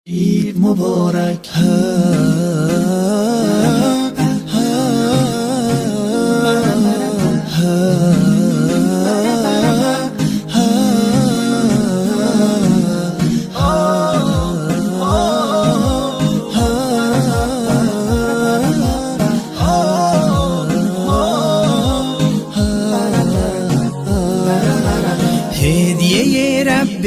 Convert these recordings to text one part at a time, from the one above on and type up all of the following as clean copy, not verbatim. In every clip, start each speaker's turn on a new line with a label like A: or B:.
A: عید مبارک. هدیه رب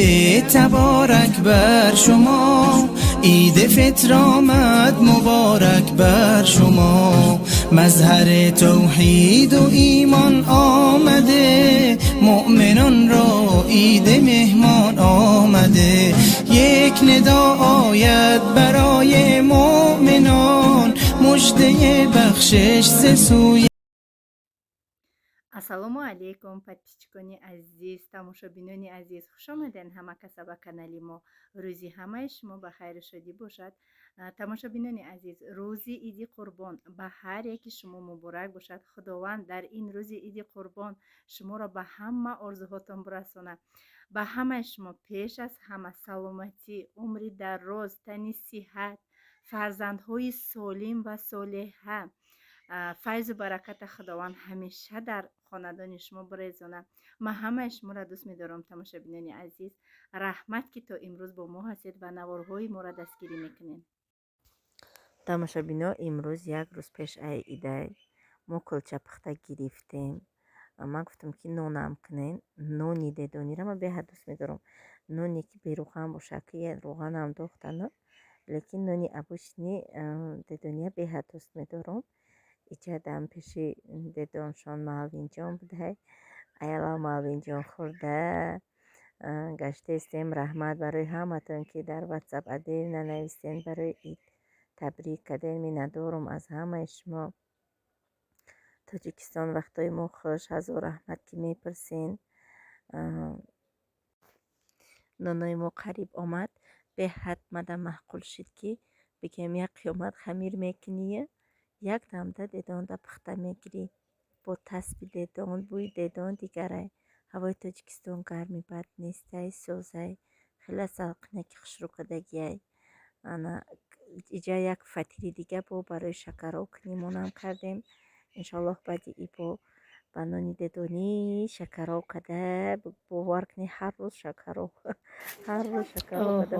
A: تبارک بر شما، عید فطر آمد مبارک بر شما. مظهر توحید و ایمان آمده، مؤمنان را عید مهمان آمده. یک ندا آید برای مؤمنان، مژده بخشش ز سوی
B: Ассалому алайкум, подписчикони азиз, тамошобинони азиз, хушомаден ҳама каса ба канали мо. Рӯзи ҳамаи шумо ба хайру шодӣ бошад. Тамошобинони азиз, рӯзи Иди Қурбон ба ҳар яки шумо муборак бошад. Худованд дар ин рӯзи Иди Қурбон шуморо ба ҳама орзуҳотон бирасонад. Ба ҳамаи шумо пеш аз ҳама саломатӣ, умри дароз, тани сиҳат, фарзандҳои солим ва солеҳа, файзу бараката Худованд ҳамеша дар хонадони шумо бирезонад. Ман ҳамаи шуморо дӯст медорам, тамошобинони азиз. Раҳмат, ки то имрӯз бо мо ҳастед ва наворҳои моро дастгирӣ мекунед.
C: Тамошобино, имрӯз як рӯз пеш ай идай мо кулча пухта гирифтем. Ман гуфтам, ки нонам кунен. Нони дедониро ман беҳад дӯст медорам, ноне ки беруған бошад, ки руғанам дохтана, лекин нони обычный дедония беҳад дӯст медорам. Иҷадам пеши дедоншон Малвинҷон будай. Аяла Малвинҷон хӯрда гаштаистем. Раҳмат барои ҳаматон, ки дар Ватсап отдельно навистен, барои ид табрик кардем. Миннатдорум аз ҳамаи шумо. Тоҷикистон вақтҳои мо хуш. Ҳазор раҳмат, ки мепурсен. Нонои мо қариб омад. Беҳад мада маъқул шид, ки бигем, як қиёмат хамир мекунӣ, як дамда дедонда пухта мегирӣ, бо тасби дедон, бӯи дедон дигарай. Ҳавои Тоҷикистон гарми бад нестай, созай, хеле салқинаки хушрӯ кардагиай. Ана иҷа як фатири дига бо барои шакароб кунӣ кардем. Иншоаллоҳ, баъди и бо ба нони дедонӣ шакароб када, бовар кунед, ҳар рӯз шакароб, ҳар рӯз шакароб када.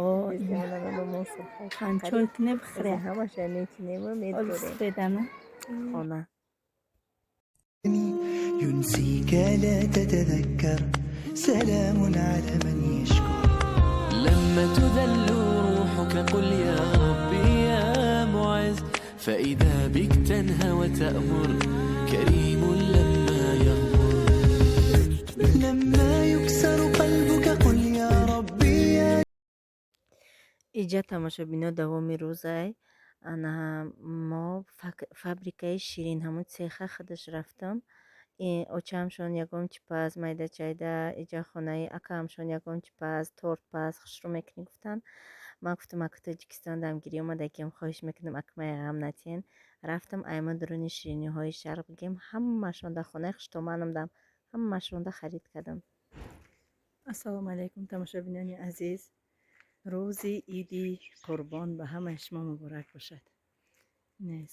B: Қанчой кунем?
C: Ҳамаша мечинему медорем хона.
A: ينسيك لا تتذكر، سلام على من يشكر.
D: لما تذل روحك قل يا ربي يا معز، فإذا بك تنهى وتأمر، كريم لما يغمر.
A: لما يكسر قلبك قل يا ربي يا
C: Иҷа, тамошобино, давоми рӯзай. Ана мо фабрикаи ширин, ҳамун цеха худаш рафтам. Очаамшон ягон чи паз, майда чайда. Иҷа хонаи акаамшон ягон чи паз, торт паз, хушрӯ мекунӣ, гуфтанд. Ман гуфтам, ака, Тоҷикистон дамгирӣ омадагиам, хоҳиш мекунам, акмаи ғам натиҳен. Рафтам, айма дуруни шириниҳои шарқ бигем, ҳамаашон дар хонаи хуштоманам дам, ҳамаашонда харид кардам.
B: Ассалому алайкум, тамошобинони азиз. Рӯзи Иди Қурбон ба ҳамаи шумо муборак бошад.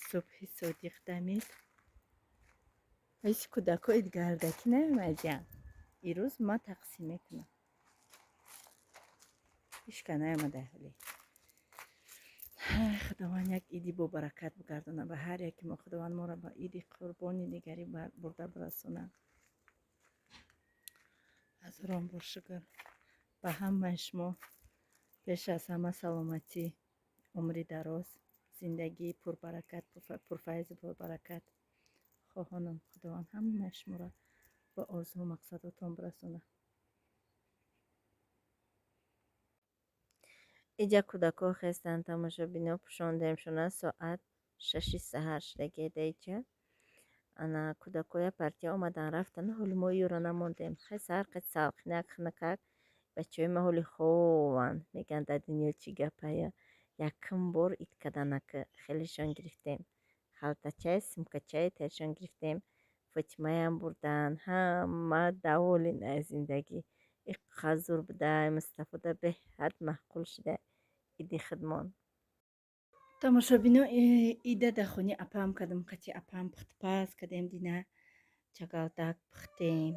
B: Субҳи содиқ дамид. Ҳеҷ кӯдако идгардакӣ наомадиянд. Ирӯз ман тақсим мекунам. Ҳечка наомада ҳоле. Худованд як иди бобаракат бигардонад ба ҳар яки мо. Худованд моро ба Иди Қурбони дигарӣ бурда бирасонад. Ҳазорон бор шукр. Ба ҳамаи шумо пеш аз ҳама саломатӣ, умри дароз, зиндагии пурбаракат, пурфайзу пурбаракат хоҳонам. Худованд ҳамаи шуморо ба орзуву мақсадотон бирасонад.
C: Иҷа кӯдакҳо хестанд, тамошобино, пӯшондемшона. Соат 6-и саҳар шудагида иҷа. Ана кӯдакҳоя партия омадан рафтан, ҳоли мо юро намондем. Хай, саҳар қад салқинак, хунукак, бачаҳои ма ҳоли хованд, мегӯянд, дар дунё чӣ гапая. Якум бор ид каданака хелешон гирифтем, халтачай, сумкачай тайшон гирифтем. Фотимаям бурдан, ҳама доволен аз зиндагӣ. Иққадр зур будай. Мустафода беҳад маъқул шуда. Иди худмон.
B: Тамошобино, ида дар хони апам кардам, қати апам пухтупаз кардем, дина чагалдак пухтем,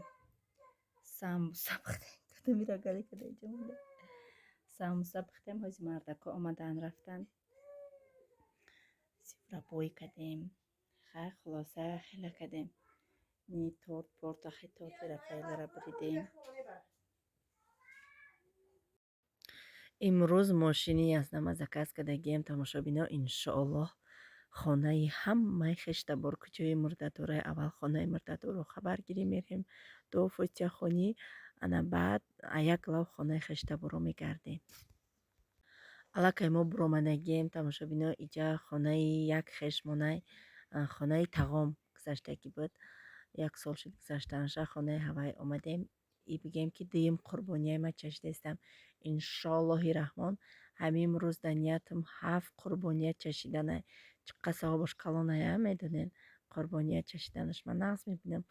B: самбуса пухтем, кадамира гали када иҷо монда, самбуса пухтем. Ҳози мардако омадан рафтанд, сифрапой кардем. Хай, хулоса, хела кардем. Ни торт порт, ахи торти Рафаэлара буридем.
C: Имрӯз мошини язнама заказ кардагием, тамошобино. Иншоаллоҳ, хонаи ҳамаи хештабор, куҷои мурдадорай, аввал хонаи мурдадорро хабаргирӣ мерем, дуо фотиҳахонӣ, ана баъд як лав хонаи хештаборро мегардем. Аллакай мо буромадагием, тамошобино. Иҷа хонаи як хешмонай, хонаи тағом гузаштагӣ буд, як сол шуд гузаштанаша. Хонаи ҳавай омадем. И бигем, ки дуюм қурбонияи ма чашидаистам. Иншоаллоҳи раҳмон, ҳамин рӯз дар ниятам ҳафт қурбония чашиданай. Чӣ қадр савобаш калоная, медонед, қурбония чашиданаш. Ман нағз мебинам.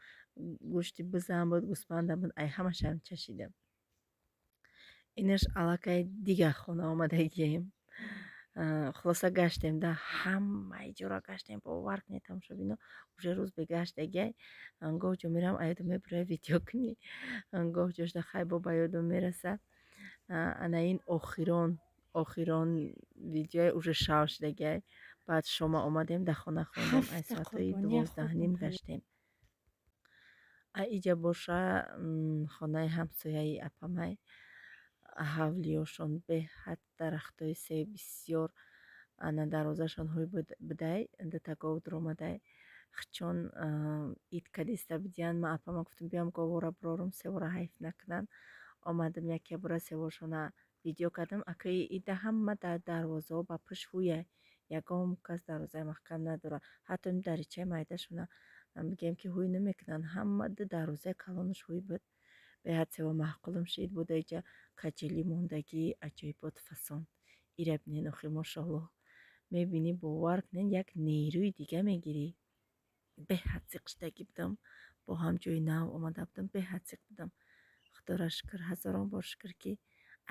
C: Гӯшти бизам буд, гӯспандам буд, ай ҳамашам чашидам. Инаш аллакай дигар хона омадагием. Хулоса, гаштем да, ҳамаи ҷора гаштем. Бовар кунед, тамошобино, уже рӯз бегаштагиай. Гоҳ ҷо мерам, аёдам мебурай видео кунӣ, гоҳ ҷошда хай бо ба ёдам мераса. Ана ин охирон видеои уже шав шудагиай. Баъд шома омадем, дар хона хондем, ай соатҳои 12:30 гаштем. А иҷа боша хонаи ҳамсояи апамай. Ҳавлиёшон беҳад дарахтои себ бисёр. Ана дарвозашон ҳуй будай, дута гов дуромадай. Хчон ид кадиста будиян. Ман апама гуфтам, биём, говора бурорум, севора ҳайф накунанд. Омадам, яке бура севошона видео кардам. Акаи ида ҳама дар дарвозаҳо ба пушт ҳуяй, ягон кас дарвозаи маҳкам надорад. Ҳатто даричаи майдашона бигем, ки ҳуй намекунанд, ҳама ду дарвозаи калонаш ҳуй буд. Беҳад сево маъқулам шид. Буда иҷа качели мондагӣ, аҷоибот фасон. Ира бинен, охи, мошоаллоҳ, мебинӣ, бовар кунед, як нерӯи дига мегирӣ. Беҳад зиқ шудагӣ будам, бо ҳам ҷои нав омада будам, беҳад зиқ будам. Худоро шукр, ҳазорон бор шукр, ки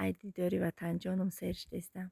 C: ай дидори ватанҷоном сер шудестам.